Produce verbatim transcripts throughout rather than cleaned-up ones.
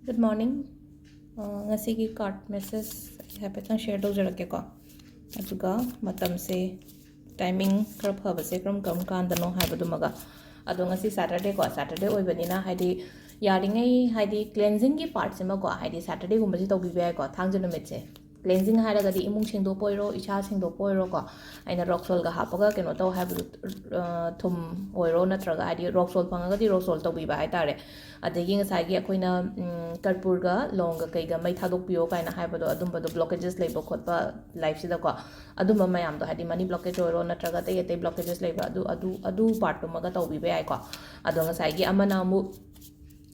Good morning. ꯑ, ꯉꯁꯤꯒꯤ card message ꯑꯩ ꯍꯥꯏꯐꯦꯠꯇꯪ share ꯇꯧꯖꯔꯛꯀꯦꯀꯣ꯫ ꯑꯗꯨꯒ ꯃꯇꯝꯁꯦ, timing ꯈꯔ ꯐꯕꯁꯦ ꯀꯔꯝ ꯀꯔꯝ ꯀꯥꯟꯗꯅꯣ ꯍꯥꯏꯕꯗꯨꯃꯒ꯫ ꯑꯗꯣ ꯉꯁꯤ Saturday ꯀꯣ, Saturday ꯑꯣꯏꯕꯅꯤꯅ ꯍꯥꯏꯗꯤ ꯌꯥꯔꯤꯉꯩ ꯍꯥꯏꯗꯤ cleansingꯒꯤ partꯁꯤꯃꯀꯣ, ꯍꯥꯏꯗꯤ Saturdayꯒꯨꯝꯕꯁꯤ ꯇꯧꯕꯤꯕ ꯌꯥꯏꯀꯣ, ꯊꯥꯡꯖ ꯅꯨꯃꯤꯠꯁꯦ꯫ Cleansing ꯍꯥꯏꯔꯒꯗꯤ ꯏꯃꯨꯡ ꯁꯦꯡꯗꯣꯛꯄ ꯑꯣꯏꯔꯣ, ꯏꯁꯥ ꯁꯦꯡꯗꯣꯛꯄ ꯑꯣꯏꯔꯣꯀꯣ, ꯑꯩꯅ rock saltꯒ ꯍꯥꯞꯄꯒ ꯀꯩꯅꯣ ꯇꯧ ꯍꯥꯏꯕꯗꯨ, ꯑ, ꯊꯨꯝ ꯑꯣꯏꯔꯣ, ꯅꯠꯇ꯭ꯔꯒ ꯍꯥꯏꯗꯤ rock salt ꯐꯪꯉꯒꯗꯤ rock salt ꯇꯧꯕꯤꯕ ꯍꯥꯏꯇꯥꯔꯦ꯫ ꯑꯗꯒꯤ ꯉꯁꯥꯏꯒꯤ ꯑꯩꯈꯣꯏꯅ, ꯎꯝ, ꯀꯔꯄꯨꯔꯒ ꯂꯣꯡꯒ ꯀꯩꯒ ꯃꯩ ꯊꯥꯗꯣꯛꯄꯤꯌꯣ ꯀꯥꯏꯅ ꯍꯥꯏꯕꯗꯣ, ꯑꯗꯨꯝꯕꯗꯣ blockages ꯂꯩꯕ ꯈꯣꯠꯄ lifeꯁꯤꯗꯀꯣ, ꯑꯗꯨꯝꯕ ꯃꯌꯥꯝꯗꯣ, ꯍꯥꯏꯗꯤ money blockage ꯑꯣꯏꯔꯣ, ꯅꯠꯇ꯭ꯔꯒ ꯑꯇꯩ ꯑꯇꯩ blockages ꯂꯩꯕ, ꯑꯗꯨ, ꯑꯗꯨ, ꯑꯗꯨ partꯇꯨꯃꯒ ꯇꯧꯕꯤꯕ ꯌꯥꯏꯀꯣ꯫ ꯑꯗꯣ ꯉꯁꯥꯏꯒꯤ ꯑꯃꯅ ꯑꯃꯨꯛ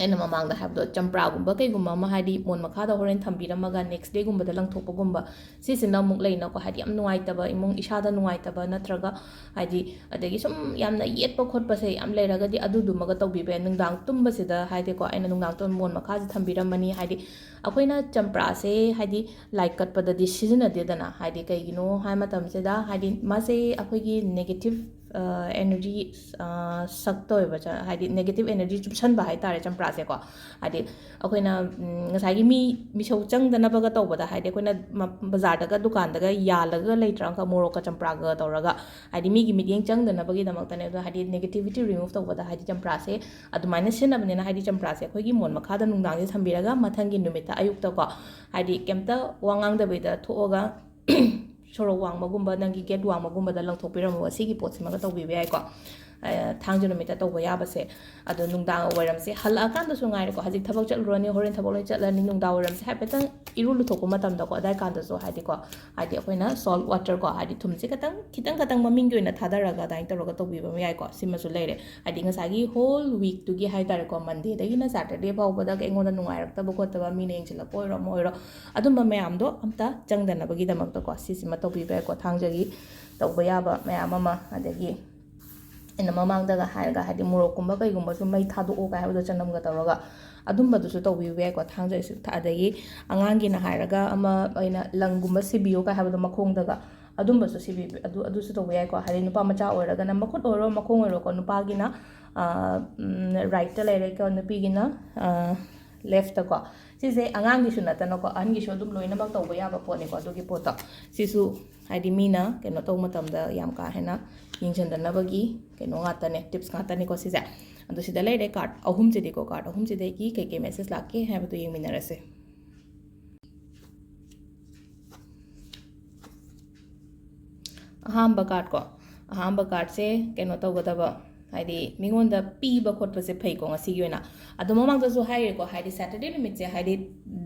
ꯑꯩꯅ ꯃꯃꯥꯡꯗ ꯍꯥꯏꯕꯗꯣ, ꯆꯝꯄ꯭ꯔꯥꯒꯨꯝꯕ ꯀꯩꯒꯨꯝꯕ ꯑꯃ ꯍꯥꯏꯗꯤ ꯃꯣꯟ ꯃꯈꯥꯗ ꯍꯣꯔꯦꯟ ꯊꯝꯕꯤꯔꯝꯃꯒ next dayꯒꯨꯝꯕꯗ ꯂꯪꯊꯣꯛꯄꯒꯨꯝꯕ, ꯁꯤꯁꯤꯅ ꯑꯃꯨꯛ ꯂꯩꯅꯀꯣ, ꯍꯥꯏꯗꯤ ꯌꯥꯝ ꯅꯨꯡꯉꯥꯏꯇꯕ, ꯏꯃꯨꯡ ꯏꯁꯥꯗ ꯅꯨꯡꯉꯥꯏꯇꯕ ꯅꯠꯇ꯭ꯔꯒ ꯍꯥꯏꯗꯤ ꯑꯗꯒꯤ ꯁꯨꯝ ꯌꯥꯝꯅ ꯌꯦꯠꯄ ꯈꯣꯠꯄꯁꯦ ꯌꯥꯝ ꯂꯩꯔꯒꯗꯤ ꯑꯗꯨꯗꯨꯃꯒ ꯇꯧꯕꯤꯕ ꯌꯥꯏ꯫ ꯅꯨꯡꯗꯥꯡ ꯇꯨꯝꯕꯁꯤꯗ ꯍꯥꯏꯗꯤꯀꯣ, ꯑꯩꯅ ꯅꯨꯡꯗꯥꯡ ꯇꯨꯝ ꯃꯣꯟ ꯃꯈꯥꯁꯦ ꯊꯝꯕꯤꯔꯝꯃꯅꯤ꯫ ꯍꯥꯏꯗꯤ ꯑꯩꯈꯣꯏꯅ ꯆꯝꯄ꯭ꯔꯥꯁꯦ ꯍꯥꯏꯗꯤ ꯂꯥꯏ ꯀꯠꯄꯗꯗꯤ ꯁꯤꯖꯤꯟꯅꯗꯦꯗꯅ, ꯍꯥꯏꯗꯤ ꯀꯩꯒꯤꯅꯣ ꯍꯥꯏ ꯃꯇꯝꯁꯤꯗ ꯍꯥꯏꯗꯤ ꯃꯥꯁꯦ ꯑꯩꯈꯣꯏꯒꯤ negative, ꯑ, energy, ꯑ, suck ꯇꯧꯋꯦꯕ, ꯆ-, ꯍꯥꯏꯗꯤ negative energy ꯆꯨꯞꯁꯟꯕ ꯍꯥꯏꯇꯥꯔꯦ ꯆꯝꯄ꯭ꯔꯥꯁꯦꯀꯣ꯫ ꯍꯥꯏꯗꯤ ꯑꯩꯈꯣꯏꯅ, ꯎꯝ, ꯉꯁꯥꯏꯒꯤ ꯃꯤ ꯃꯤꯁꯧ ꯆꯪꯗꯅꯕꯒ ꯇꯧꯕꯗ, ꯍꯥꯏꯗꯤ ꯑꯩꯈꯣꯏꯅ ꯃ-, ꯕꯖꯥꯔꯗꯒ ꯗꯨꯀꯥꯟꯗꯒ ꯌꯥꯜꯂꯒ ꯂꯩꯇ꯭ꯔꯥ, ꯑꯃꯈꯛ ꯃꯣꯔꯣꯛꯀ ꯆꯝꯄ꯭ꯔꯥꯒ ꯇꯧꯔꯒ, ꯍꯥꯏꯗꯤ ꯃꯤꯒꯤ ꯃꯤꯠꯌꯦꯡ ꯆꯪꯗꯅꯕꯒꯤꯗꯃꯛꯇꯅꯦ꯫ ꯑꯗꯣ ꯍꯥꯏꯗꯤ negativity remove ꯇꯧꯕꯗ ꯍꯥꯏꯗꯤ ꯆꯝꯄ꯭ꯔꯥꯁꯦ ꯑꯗꯨꯃꯥꯏꯅ ꯁꯤꯖꯤꯟꯅꯕꯅꯤꯅ, ꯍꯥꯏꯗꯤ ꯆꯝꯄ꯭ꯔꯥꯁꯦ ꯑꯩꯈꯣꯏꯒꯤ ꯃꯣꯟ ꯃꯈꯥꯗ ꯅꯨꯡꯗꯥꯡꯁꯦ ꯊꯝꯕꯤꯔꯒ ꯃꯊꯪꯒꯤ ꯅꯨꯃꯤꯠꯇ ꯑꯌꯨꯛꯇꯀꯣ, ꯍꯥꯏꯗꯤ ꯀꯩꯝꯇ ꯋꯥ ꯉꯥꯡꯗꯕꯤꯗ ꯊꯣꯛꯑꯒ ꯁꯣꯔꯣꯛ ꯋꯥꯡꯃꯒꯨꯝꯕ, ꯅꯪꯒꯤ gate ꯋꯥꯡꯃꯒꯨꯝꯕꯗ ꯂꯪꯊꯣꯛꯄꯤꯔꯝꯃꯣ꯫ ꯑꯁꯤꯒꯤ ꯄꯣꯠꯁꯤꯃꯒ ꯇꯧꯕꯤꯕ ꯌꯥꯏꯀꯣ꯫ ꯑ, ꯊꯥꯡꯖ ꯅꯨꯃꯤꯠꯇ ꯇꯧꯕ ꯌꯥꯕꯁꯦ꯫ ꯑꯗꯣ ꯅꯨꯡꯗꯥꯡ ꯋꯥꯏꯔꯝꯁꯦ ꯍꯜꯂꯛꯑꯀꯥꯟꯗꯁꯨ ꯉꯥꯏꯔꯦꯀꯣ, ꯍꯧꯖꯤꯛ ꯊꯕꯛ ꯆꯠꯂꯨꯔꯅꯤ, ꯍꯣꯔꯦꯟ ꯊꯕꯛ ꯂꯣꯏ ꯆꯠꯂꯅꯤ, ꯅꯨꯡꯗꯥꯡ ꯋꯥꯏꯔꯝꯁꯦ ꯍꯥꯏꯐꯦꯠꯇꯪ ꯏꯔꯨ ꯂꯨꯊꯣꯛꯄ ꯃꯇꯝꯗꯀꯣ, ꯑꯗꯥꯏ ꯀꯥꯟꯗꯁꯨ ꯍꯥꯏꯗꯤꯀꯣ, ꯍꯥꯏꯗꯤ ꯑꯩꯈꯣꯏꯅ salt water ꯀꯣ, ꯍꯥꯏꯗꯤ ꯊꯨꯝꯁꯦ ꯈꯤꯇꯪ, ꯈꯤꯇꯪ ꯈꯤꯇꯪ ꯃꯃꯤꯡꯒꯤ ꯑꯣꯏꯅ ꯊꯥꯗꯔꯒ ꯑꯗꯨꯃꯥꯏꯅ ꯇꯧꯔꯒ ꯇꯧꯕꯤꯕ ꯑꯃ ꯌꯥꯏꯀꯣ꯫ ꯁꯤꯃꯁꯨ ꯂꯩꯔꯦ꯫ ꯍꯥꯏꯗꯤ ꯉꯁꯥꯏꯒꯤ whole weekꯇꯨꯒꯤ ꯍꯥꯏꯇꯥꯔꯦꯀꯣ, Mondayꯗꯒꯤꯅ Saturdayꯐꯥꯎꯕꯗ ꯑꯩꯉꯣꯟꯗ ꯅꯨꯡꯉꯥꯏꯔꯛꯇꯕ ꯈꯣꯠꯇꯕ, ꯃꯤꯅ ꯌꯦꯡꯁꯤꯜꯂꯛꯄ ꯑꯣꯏꯔꯣ, ꯑꯃ ꯑꯣꯏꯔꯣ, ꯑꯗꯨꯝꯕ ꯃꯌꯥꯝꯗꯣ ꯑꯝꯇ ꯆꯪꯗꯅꯕꯒꯤꯗꯃꯛꯇꯀꯣ, ꯁꯤꯁꯤꯃ ꯇꯧꯕꯤꯕ ꯌꯥꯏꯀꯣ, ꯊꯥꯡꯖꯒꯤ ꯇꯧꯕ ꯌꯥꯕ ꯃꯌꯥꯝ ꯑꯃ꯫ ꯑꯗꯒꯤ ꯑꯩꯅ ꯃꯃꯥꯡꯗꯒ ꯍꯥꯏꯔꯒ, ꯍꯥꯏꯗꯤ ꯃꯣꯔꯣꯛꯀꯨꯝꯕ ꯀꯩꯒꯨꯝꯕꯁꯨ ꯃꯩ ꯊꯥꯗꯣꯛꯑꯣ ꯀꯥꯏ ꯍꯥꯏꯕꯗꯣ, ꯆꯅꯝꯒ ꯇꯧꯔꯒ, ꯑꯗꯨꯝꯕꯗꯨꯁꯨ ꯇꯧꯕꯤꯕ ꯌꯥꯏꯀꯣ, ꯊꯥꯡꯖꯒꯤꯁꯨ꯫ ꯑꯗꯒꯤ ꯑꯉꯥꯡꯒꯤꯅ ꯍꯥꯏꯔꯒ ꯑꯃ ꯑꯩꯅ ꯂꯪꯒꯨꯝꯕ ꯁꯤꯕꯤꯌꯣ ꯀꯥꯏ ꯍꯥꯏꯕꯗꯣ ꯃꯈꯣꯡꯗꯒ, ꯑꯗꯨꯝꯕꯁꯨ ꯁꯤꯕꯤꯕ, ꯑꯗꯨ, ꯑꯗꯨꯁꯨ ꯇꯧꯕ ꯌꯥꯏꯀꯣ꯫ ꯍꯥꯏꯗꯤ ꯅꯨꯄꯥ ꯃꯆꯥ ꯑꯣꯏꯔꯒꯅ ꯃꯈꯨꯠ ꯑꯣꯏꯔꯣ, ꯃꯈꯣꯡ ꯑꯣꯏꯔꯣꯀꯣ, ꯅꯨꯄꯥꯒꯤꯅ, ꯑ, ꯎꯝ, rightꯇ ꯂꯩꯔꯦꯀꯣ, ꯅꯨꯄꯤꯒꯤꯅ, ꯑ, ꯂꯦꯐꯇꯀꯣ꯫ ꯁꯤꯁꯦ ꯑꯉꯥꯡꯒꯤꯁꯨ ꯅꯠꯇꯅꯀꯣ, ꯑꯍꯟꯒꯤꯁꯨ ꯑꯗꯨꯝ ꯂꯣꯏꯅꯃꯛ ꯇꯧꯕ ꯌꯥꯕ ꯄꯣꯠꯅꯤꯀꯣ꯫ ꯑꯗꯨꯒꯤ ꯄꯣꯠꯇꯣ ꯁꯤꯁꯨ ꯍꯥꯏꯗꯤ ꯃꯤꯅ ꯀꯩꯅꯣ ꯇꯧꯕ ꯃꯇꯝꯗ ꯌꯥꯝ ꯀꯥ ꯍꯦꯟꯅ ꯌꯦꯡꯁꯤꯟꯗꯅꯕꯒꯤ ꯀꯩꯅꯣ ꯉꯥꯛꯇꯅꯦ, ꯇꯤꯞꯁ ꯉꯥꯛꯇꯅꯤꯀꯣ ꯁꯤꯁꯦ꯫ ꯑꯗꯣ ꯁꯤꯗ ꯂꯩꯔꯦ ꯀꯥꯔꯠ ꯑꯍꯨꯝꯁꯤꯗꯤꯀꯣ, ꯀꯥꯔꯠ ꯑꯍꯨꯝꯁꯤꯗꯒꯤ ꯀꯩꯀꯩ ꯃꯦꯁꯦꯖ ꯂꯥꯛꯀꯦ ꯍꯥꯏꯕꯗꯣ ꯌꯦꯡꯃꯤꯟꯅꯔꯁꯦ꯫ ꯑꯍꯥꯝꯕ ꯀꯥꯔꯠꯀꯣ, ꯑꯍꯥꯝꯕ ꯀꯥꯔꯠꯁꯦ ꯀꯩꯅꯣ ꯇꯧꯒꯗꯕ, ꯍꯥꯏꯗꯤ ꯃꯤꯉꯣꯟꯗ ꯄꯤꯕ ꯈꯣꯠꯄꯁꯦ ꯐꯩꯀꯣ ꯉꯁꯤꯒꯤ ꯑꯣꯏꯅ꯫ ꯑꯗꯣ ꯃꯃꯥꯡꯗꯁꯨ ꯍꯥꯏꯔꯦꯀꯣ, ꯍꯥꯏꯗꯤ ꯁꯦꯇꯔꯗꯦ ꯅꯨꯃꯤꯠꯁꯦ ꯍꯥꯏꯗꯤ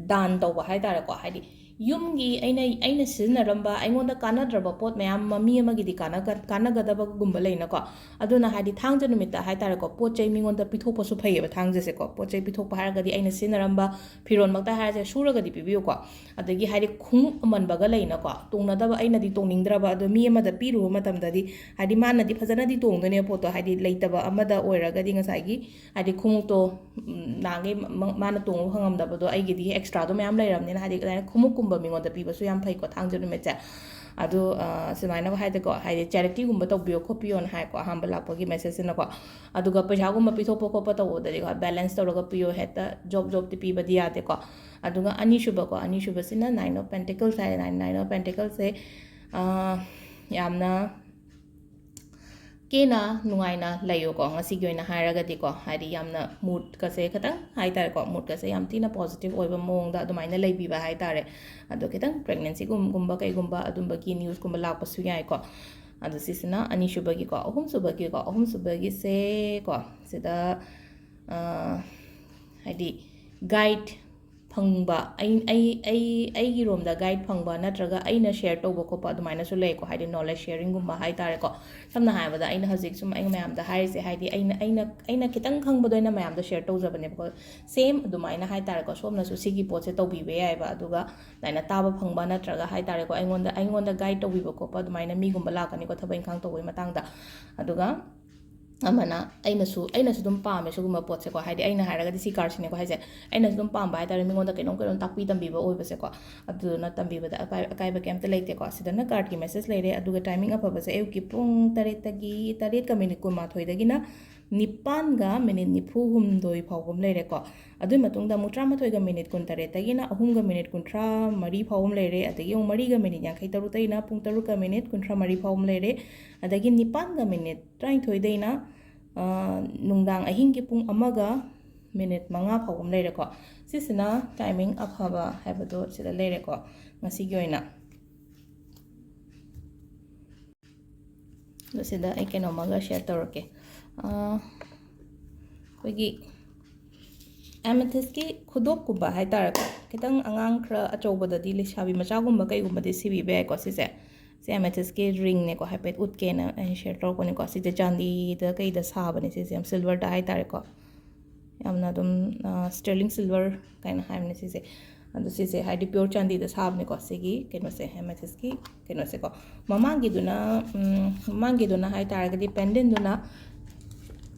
ꯗꯥꯟ ꯇꯧꯕ ꯍꯥꯏ ꯇꯥꯔꯦꯀꯣ, ꯍꯥꯏꯗꯤ ꯌꯨꯝꯒꯤ ꯑꯩꯅ, ꯑꯩꯅ ꯁꯤꯖꯤꯟꯅꯔꯝꯕ, ꯑꯩꯉꯣꯟꯗ ꯀꯥꯟꯅꯗ꯭ꯔꯕ ꯄꯣꯠ ꯃꯌꯥꯝ ꯑꯃ ꯃꯤ ꯑꯃꯒꯤꯗꯤ ꯀꯥꯟꯅꯒ-, ꯀꯥꯟꯅꯒꯗꯕꯒꯨꯝꯕ ꯂꯩꯅꯀꯣ꯫ ꯑꯗꯨꯅ ꯍꯥꯏꯗꯤ ꯊꯥꯡꯖ ꯅꯨꯃꯤꯠꯇ ꯍꯥꯏ ꯇꯥꯔꯦꯀꯣ, ꯄꯣꯠ ꯆꯩ ꯃꯤꯉꯣꯟꯗ ꯄꯤꯊꯣꯛꯄꯁꯨ ꯐꯩꯌꯦꯕ ꯊꯥꯡꯖꯁꯦꯀꯣ꯫ ꯄꯣꯠ ꯆꯩ ꯄꯤꯊꯣꯛꯄ ꯍꯥꯏꯔꯒꯗꯤ ꯑꯩꯅ ꯁꯤꯖꯤꯟꯅꯔꯝꯕ ꯐꯤꯔꯣꯜꯃꯛꯇ ꯍꯥꯏꯔꯁꯦ, ꯁꯨꯔꯒꯗꯤ ꯄꯤꯕꯤꯌꯨꯀꯣ꯫ ꯑꯗꯒꯤ ꯍꯥꯏꯗꯤ ꯈꯣꯡꯎꯞ ꯑꯃꯟꯕꯒ ꯂꯩꯅꯀꯣ, ꯇꯣꯡꯅꯗꯕ, ꯑꯩꯅꯗꯤ ꯇꯣꯡꯅꯤꯡꯗ꯭ꯔꯕ, ꯑꯗꯣ ꯃꯤ ꯑꯃꯗ ꯄꯤꯔꯨꯕ ꯃꯇꯝꯗꯗꯤ ꯍꯥꯏꯗꯤ ꯃꯥꯅꯗꯤ ꯐꯖꯅꯗꯤ ꯇꯣꯡꯗꯣꯏꯅꯦ ꯄꯣꯠꯇꯣ, ꯍꯥꯏꯗꯤ ꯂꯩꯇꯕ ꯑꯃꯗ ꯑꯣꯏꯔꯒꯗꯤ ꯉꯁꯥꯏꯒꯤ ꯍꯥꯏꯗꯤ ꯈꯣꯡꯎꯞꯇꯣ, ꯎꯝ, ꯅꯍꯥꯟꯈꯩ ꯃ-, ꯃꯥꯅ ꯇꯣꯡꯕ ꯐꯪꯉꯝꯗꯕꯗꯣ ꯑꯩꯒꯤꯗꯤ ꯑꯦꯛꯁꯇ꯭ꯔꯥꯗꯣ ꯃꯌꯥꯝ ꯂꯩꯔꯕꯅꯤꯅ, ꯍꯥꯏꯗꯤ ꯑꯗꯨꯃꯥꯏꯅ ꯈꯣꯡꯎꯞꯀꯨꯝꯕ ꯃꯤꯉꯣꯟꯗ ꯄꯤꯕꯁꯨ ꯌꯥꯝ ꯐꯩꯀꯣ ꯊꯥꯡꯖ ꯅꯨꯃꯤꯠꯁꯦ꯫ ꯑꯗꯣ, ꯑ, ꯁꯨꯃꯥꯏꯅ ꯍꯥꯏꯗꯤꯀꯣ, ꯍꯥꯏꯗꯤ ꯆꯦꯔꯤꯇꯤꯒꯨꯝꯕ ꯇꯧꯕꯤꯌꯣ ꯈꯣꯠꯄꯤꯌꯣꯅ ꯍꯥꯏꯀꯣ, ꯑꯍꯥꯟꯕ ꯂꯥꯛꯄꯒꯤ ꯃꯦꯁꯦꯖꯁꯤꯅꯀꯣ꯫ ꯑꯗꯨꯒ ꯄꯩꯁꯥꯒꯨꯝꯕ ꯄꯤꯊꯣꯛꯄ ꯈꯣꯠꯄ ꯇꯧꯕꯗꯗꯤꯀꯣ, ꯕꯦꯂꯦꯟꯁ ꯇꯧꯔꯒ ꯄꯤꯌꯣ, ꯍꯦꯛꯇ ꯖꯣꯕ ꯖꯣꯕꯇꯤ ꯄꯤꯕꯗꯤ ꯌꯥꯗꯦꯀꯣ꯫ ꯑꯗꯨꯒ ꯑꯅꯤꯁꯨꯕꯀꯣ, ꯑꯅꯤꯁꯨꯕꯁꯤꯅ Nine of Pentacles high, Nine, Nine of Pentaclesꯁꯦ, ꯑ, ꯌꯥꯝꯅ ꯀꯦꯅ ꯅꯨꯡꯉꯥꯏꯅ ꯂꯩꯌꯨꯀꯣ꯫ ꯉꯁꯤꯒꯤ ꯑꯣꯏꯅ ꯍꯥꯏꯔꯒꯗꯤꯀꯣ, ꯍꯥꯏꯗꯤ ꯌꯥꯝꯅ ꯃꯨꯠꯀꯁꯦ ꯈꯤꯇꯪ ꯍꯥꯏ ꯇꯥꯔꯦꯀꯣ, ꯃꯨꯠꯀꯁꯦ ꯌꯥꯝ ꯊꯤꯅ ꯄꯣꯖꯤꯇꯤꯚ ꯑꯣꯏꯕ ꯃꯑꯣꯡꯗ ꯑꯗꯨꯃꯥꯏꯅ ꯂꯩꯕꯤꯕ ꯍꯥꯏ ꯇꯥꯔꯦ꯫ ꯑꯗꯣ ꯈꯤꯇꯪ ꯄ꯭ꯔꯦꯒꯅꯦꯟꯁꯤꯒꯨꯝꯕ ꯀꯩꯒꯨꯝꯕ ꯑꯗꯨꯝꯕꯒꯤ ꯅ꯭ꯌꯨꯁꯀꯨꯝꯕ ꯂꯥꯛꯄꯁꯨ ꯌꯥꯏꯀꯣ꯫ ꯑꯗꯣ ꯁꯤꯁꯤꯅ ꯑꯅꯤꯁꯨꯕꯒꯤꯀꯣ꯫ ꯑꯍꯨꯝꯁꯨꯕꯒꯤꯀꯣ, ꯑꯍꯨꯝꯁꯨꯕꯒꯤꯁꯦꯀꯣ, ꯁꯤꯗ, ꯑ, ꯍꯥꯏꯗꯤ ꯒꯥꯏꯗ ꯐꯪꯕ, ꯑꯩ, ꯑꯩ, ꯑꯩ, ꯑꯩꯒꯤ ꯔꯣꯝꯗ ꯒꯥꯏꯗ ꯐꯪꯕ ꯅꯠꯇ꯭ꯔꯒ ꯑꯩꯅ ꯁꯦꯌꯔ ꯇꯧꯕ ꯈꯣꯠꯄ ꯑꯗꯨꯃꯥꯏꯅꯁꯨ ꯂꯩꯀꯣ, ꯍꯥꯏꯗꯤ ꯅꯣꯂꯦꯖ ꯁꯦꯌꯔꯤꯡꯒꯨꯝꯕ ꯍꯥꯏ ꯇꯥꯔꯦꯀꯣ꯫ ꯁꯝꯅ ꯍꯥꯏꯔꯕꯗ ꯑꯩꯅ ꯍꯧꯖꯤꯛ ꯁꯨꯝ ꯑꯩ ꯃꯌꯥꯝꯗ ꯍꯥꯏꯔꯤꯁꯦ, ꯍꯥꯏꯗꯤ ꯑꯩꯅ, ꯑꯩꯅ, ꯑꯩꯅ ꯈꯤꯇꯪ ꯈꯪꯕꯗꯣ ꯑꯩꯅ ꯃꯌꯥꯝꯗ ꯁꯦꯌꯔ ꯇꯧꯖꯕꯅꯦꯕꯀꯣ꯫ ꯁꯦꯝ ꯑꯗꯨꯃꯥꯏꯅ ꯍꯥꯏ ꯇꯥꯔꯦꯀꯣ, ꯁꯣꯝꯅꯁꯨ ꯁꯤꯒꯤ ꯄꯣꯠꯁꯦ ꯇꯧꯕꯤꯕ ꯌꯥꯏꯑꯕ꯫ ꯑꯗꯨꯒ ꯑꯗꯨꯃꯥꯏꯅ ꯇꯥꯕ ꯐꯪꯕ ꯅꯠꯇ꯭ꯔꯒ ꯍꯥꯏ ꯇꯥꯔꯦꯀꯣ, ꯑꯩꯉꯣꯟꯗ, ꯑꯩꯉꯣꯟꯗ ꯒꯥꯏꯗ ꯇꯧꯕꯤꯕ ꯈꯣꯠꯄ ꯑꯗꯨꯃꯥꯏꯅ ꯃꯤꯒꯨꯝꯕ ꯂꯥꯛꯀꯅꯤꯀꯣ ꯊꯕꯛ ꯏꯪꯈꯥꯡ ꯇꯧꯕꯒꯤ ꯃꯇꯥꯡꯗ꯫ ꯑꯗꯨꯒ ꯑꯃꯅ ꯑꯩꯅꯁꯨ, ꯑꯩꯅꯁꯨ ꯑꯗꯨꯝ ꯄꯥꯝꯃꯦ ꯁꯤꯒꯨꯝꯕ ꯄꯣꯠꯁꯦꯀꯣ, ꯍꯥꯏꯗꯤ ꯑꯩꯅ ꯍꯥꯏꯔꯒꯗꯤ ꯁꯤ ꯀꯥꯔꯠꯁꯤꯅꯦꯀꯣ ꯍꯥꯏꯁꯦ, ꯑꯩꯅꯁꯨ ꯑꯗꯨꯝ ꯄꯥꯝꯕ ꯍꯥꯏꯇꯥꯔꯦ, ꯃꯤꯉꯣꯟꯗ ꯀꯩꯅꯣꯝ ꯀꯩꯅꯣꯝ ꯇꯥꯛꯄꯤ ꯇꯝꯕꯤꯕ ꯑꯣꯏꯕꯁꯦꯀꯣ꯫ ꯑꯗꯨꯗꯨꯅ ꯇꯝꯕꯤꯕꯗ ꯑꯀꯥꯏ-, ꯑꯀꯥꯏꯕ ꯀꯩꯝꯇ ꯂꯩꯇꯦꯀꯣ꯫ ꯁꯤꯗꯅ ꯀꯥꯔꯠꯀꯤ ꯃꯦꯁꯦꯖ ꯂꯩꯔꯦ꯫ ꯑꯗꯨꯒ ꯇꯥꯏꯃꯤꯡ ꯑꯐꯕꯁꯦ ꯑꯌꯨꯛꯀꯤ ꯄꯨꯡ ꯇꯔꯦꯠꯇꯒꯤ, ꯇꯔꯦꯠꯀ ꯃꯤꯅꯤꯠ ꯀꯨꯟꯃꯥꯊꯣꯏꯗꯒꯤꯅ ꯅꯤꯄꯥꯟꯒ ꯃꯤꯅꯤꯠ ꯅꯤꯐꯨ ꯍꯨꯝꯗꯣꯏ ꯐꯥꯎꯕ ꯑꯃ ꯂꯩꯔꯦꯀꯣ꯫ ꯑꯗꯨꯒꯤ ꯃꯇꯨꯡꯗ ꯑꯃꯨꯛ ꯇꯔꯥꯃꯥꯊꯣꯏꯒ ꯃꯤꯅꯤꯠ ꯀꯨꯟꯇꯔꯦꯠꯇꯒꯤꯅ ꯑꯍꯨꯝꯒ ꯃꯤꯅꯤꯠ ꯀꯨꯟꯊ꯭ꯔꯥ ꯃꯔꯤ ꯐꯥꯎꯕ ꯑꯃ ꯂꯩꯔꯦ꯫ ꯑꯗꯒꯤ ꯑꯃꯨꯛ ꯃꯔꯤꯒ ꯃꯤꯅꯤꯠ ꯌꯥꯡꯈꯩ ꯇꯔꯨꯛꯇꯒꯤꯅ ꯄꯨꯡ ꯇꯔꯨꯛꯀ ꯃꯤꯅꯤꯠ ꯀꯨꯟꯊ꯭ꯔꯥ ꯃꯔꯤ ꯐꯥꯎꯕ ꯑꯃ ꯂꯩꯔꯦ꯫ ꯑꯗꯒꯤ ꯅꯤꯄꯥꯟꯒ ꯃꯤꯅꯤꯠ ꯇꯔꯥꯅꯤꯊꯣꯏꯗꯩꯅ, ꯑ, ꯅꯨꯡꯗꯥꯡ ꯑꯍꯤꯡꯒꯤ ꯄꯨꯡ ꯑꯃꯒ ꯃꯤꯅꯤꯠ ꯃꯉꯥ ꯐꯥꯎꯕ ꯑꯃ ꯂꯩꯔꯦꯀꯣ꯫ ꯁꯤꯁꯤꯅ timing ꯑꯐꯕ ꯍꯥꯏꯕꯗꯣ ꯁꯤꯗ ꯂꯩꯔꯦꯀꯣ ꯉꯁꯤꯒꯤ ꯑꯣꯏꯅ꯫ ꯑꯗꯣ ꯁꯤꯗ ꯑꯩ ꯀꯩꯅꯣꯝꯃꯒ share ꯇꯧꯔꯛꯀꯦ꯫ ꯑ, ꯑꯩꯈꯣꯏꯒꯤ amethystꯀꯤ ꯈꯨꯗꯣꯞꯀꯨꯝꯕ ꯍꯥꯏꯇꯥꯔꯦꯀꯣ, ꯈꯤꯇꯪ ꯑꯉꯥꯡ ꯈꯔ ꯑꯆꯧꯕꯗꯗꯤ, ꯂꯩꯁꯥꯕꯤ ꯃꯆꯥꯒꯨꯝꯕ ꯀꯩꯒꯨꯝꯕꯗꯤ ꯁꯤꯕꯤꯕ ꯌꯥꯏꯀꯣ ꯁꯤꯁꯦ꯫ ꯁꯤ amethystꯀꯤ ringꯅꯦꯀꯣ, ꯍꯥꯏꯐꯦꯠ ꯎꯠꯀꯦꯅ ꯑꯩ share ꯇꯧꯔꯛꯄꯅꯦꯀꯣ꯫ ꯁꯤꯁꯦ ꯆꯥꯟꯗꯤꯗ ꯀꯩꯗ ꯁꯥꯕꯅꯦ ꯁꯤꯁꯦ, ꯌꯥꯝ silverꯗ ꯍꯥꯏꯇꯥꯔꯦꯀꯣ꯫ ꯌꯥꯝꯅ ꯑꯗꯨꯝ, ꯑ, sterling silver ꯀꯥꯏꯅ ꯍꯥꯏꯕꯅꯦ ꯁꯤꯁꯦ꯫ ꯑꯗꯣ ꯁꯤꯁꯦ ꯍꯥꯏꯗꯤ pure ꯆꯥꯟꯗꯤꯗ ꯁꯥꯕꯅꯦꯀꯣ, ꯁꯤꯒꯤ ꯀꯩꯅꯣꯁꯦ, amethystꯀꯤ ꯀꯩꯅꯣꯁꯦꯀꯣ꯫ ꯃꯃꯥꯡꯒꯤꯗꯨꯅ, ꯎꯝ, ꯃꯃꯥꯡꯒꯤꯗꯨꯅ ꯍꯥꯏꯇꯥꯔꯒꯗꯤ pendantꯗꯨꯅ,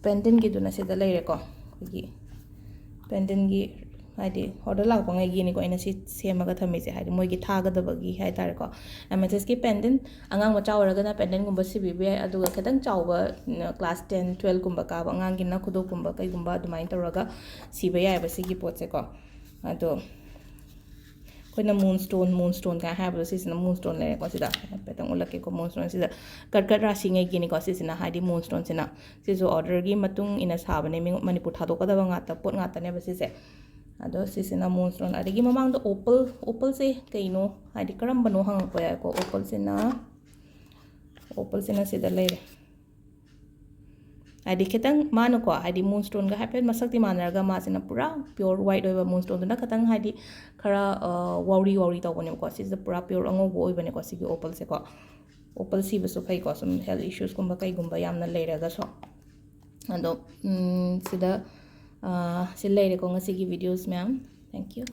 pendantꯒꯤꯗꯨꯅ ꯁꯤꯗ ꯂꯩꯔꯦꯀꯣ꯫ ꯑꯩꯈꯣꯏꯒꯤ pendantꯒꯤ ꯍꯥꯏꯗꯤ order ꯂꯥꯛꯄꯉꯩꯒꯤꯅꯤꯀꯣ ꯑꯩꯅ ꯁꯤ ꯁꯦꯝꯃꯒ ꯊꯝꯃꯤꯁꯦ, ꯍꯥꯏꯗꯤ ꯃꯣꯏꯒꯤ ꯊꯥꯒꯗꯕꯒꯤ ꯍꯥꯏꯇꯥꯔꯦꯀꯣ꯫ Amethystꯀꯤ pendant, ꯑꯉꯥꯡ ꯃꯆꯥ ꯑꯣꯏꯔꯒꯅ pendantꯒꯨꯝꯕ ꯁꯤꯕꯤꯕ ꯌꯥꯏ, ꯑꯗꯨꯒ ꯈꯤꯇꯪ ꯆꯥꯎꯕ, ꯎꯝ, class ten, twelveꯀꯨꯝꯕ ꯀꯥꯕ ꯑꯉꯥꯡꯒꯤꯅ ꯈꯨꯗꯣꯞꯀꯨꯝꯕ ꯀꯩꯒꯨꯝꯕ ꯑꯗꯨꯃꯥꯏꯅ ꯇꯧꯔꯒ ꯁꯤꯕ ꯌꯥꯏꯑꯕ ꯁꯤꯒꯤ ꯄꯣꯠꯁꯦꯀꯣ꯫ ꯑꯗꯣ ꯑꯩꯈꯣꯏꯅ moonstone, moonstone ꯀꯥꯏꯅ ꯍꯥꯏꯕꯗꯣ, ꯁꯤꯁꯤꯅ moonstone ꯂꯩꯔꯦꯀꯣ꯫ ꯁꯤꯗ ꯍꯥꯏꯐꯦꯠꯇꯪ ꯎꯠꯂꯛꯀꯦꯀꯣ, moonstone ꯁꯤꯗ ꯀꯔꯀꯠ ꯔꯥꯁꯤꯉꯩꯒꯤꯅꯤꯀꯣ꯫ ꯁꯤꯁꯤꯅ ꯍꯥꯏꯗꯤ moonstoneꯁꯤꯅ, ꯁꯤꯁꯨ orderꯒꯤ ꯃꯇꯨꯡ ꯏꯟꯅ ꯁꯥꯕꯅꯦ, ꯃꯤ-, ꯃꯅꯤꯄꯨꯔ ꯊꯥꯗꯣꯛꯀꯗꯕ ꯉꯥꯛꯇ, ꯄꯣꯠ ꯉꯥꯛꯇꯅꯦꯕ ꯁꯤꯁꯦ꯫ ꯑꯗꯣ ꯁꯤꯁꯤꯅ moonstone꯫ ꯑꯗꯒꯤ ꯃꯃꯥꯡꯗ opal, opalꯁꯦ ꯀꯩꯅꯣ, ꯍꯥꯏꯗꯤ ꯀꯔꯝꯕꯅꯣ ꯍꯪꯉꯛꯄ ꯌꯥꯏꯀꯣ꯫ Opalꯁꯤꯅ, opalꯁꯤꯅ ꯁꯤꯗ ꯂꯩꯔꯦ꯫ ꯍꯥꯏꯗꯤ ꯈꯤꯇꯪ ꯃꯥꯅꯀꯣ, ꯍꯥꯏꯗꯤ moonstoneꯒ ꯍꯥꯏꯐꯦꯠ ꯃꯁꯛꯇꯤ ꯃꯥꯟꯅꯔꯒ, ꯃꯥꯁꯤꯅ ꯄꯨꯔꯥ pure white ꯑꯣꯏꯕ, moonstoneꯗꯨꯅ ꯈꯤꯇꯪ ꯍꯥꯏꯗꯤ ꯈꯔ, ꯑ, ꯋꯥꯎꯔꯤ ꯋꯥꯎꯔꯤ ꯇꯧꯕꯅꯦꯕꯀꯣ꯫ ꯁꯤꯁꯦ ꯄꯨꯔꯥ pure ꯑꯉꯧꯕ ꯑꯣꯏꯕꯅꯦꯀꯣ, ꯁꯤꯒꯤ opalꯁꯦꯀꯣ꯫ Opal ꯁꯤꯕꯁꯨ ꯐꯩꯀꯣ, ꯁꯨꯝ health issuesꯀꯨꯝꯕ ꯀꯩꯒꯨꯝꯕ ꯌꯥꯝꯅ ꯂꯩꯔꯒꯁꯨ꯫ ꯑꯗꯣ, ꯎꯝ, ꯁꯤꯗ, ꯑ, ꯁꯤ ꯂꯩꯔꯦꯀꯣ ꯉꯁꯤꯒꯤ videos ꯃꯌꯥꯝ꯫ Thank you꯫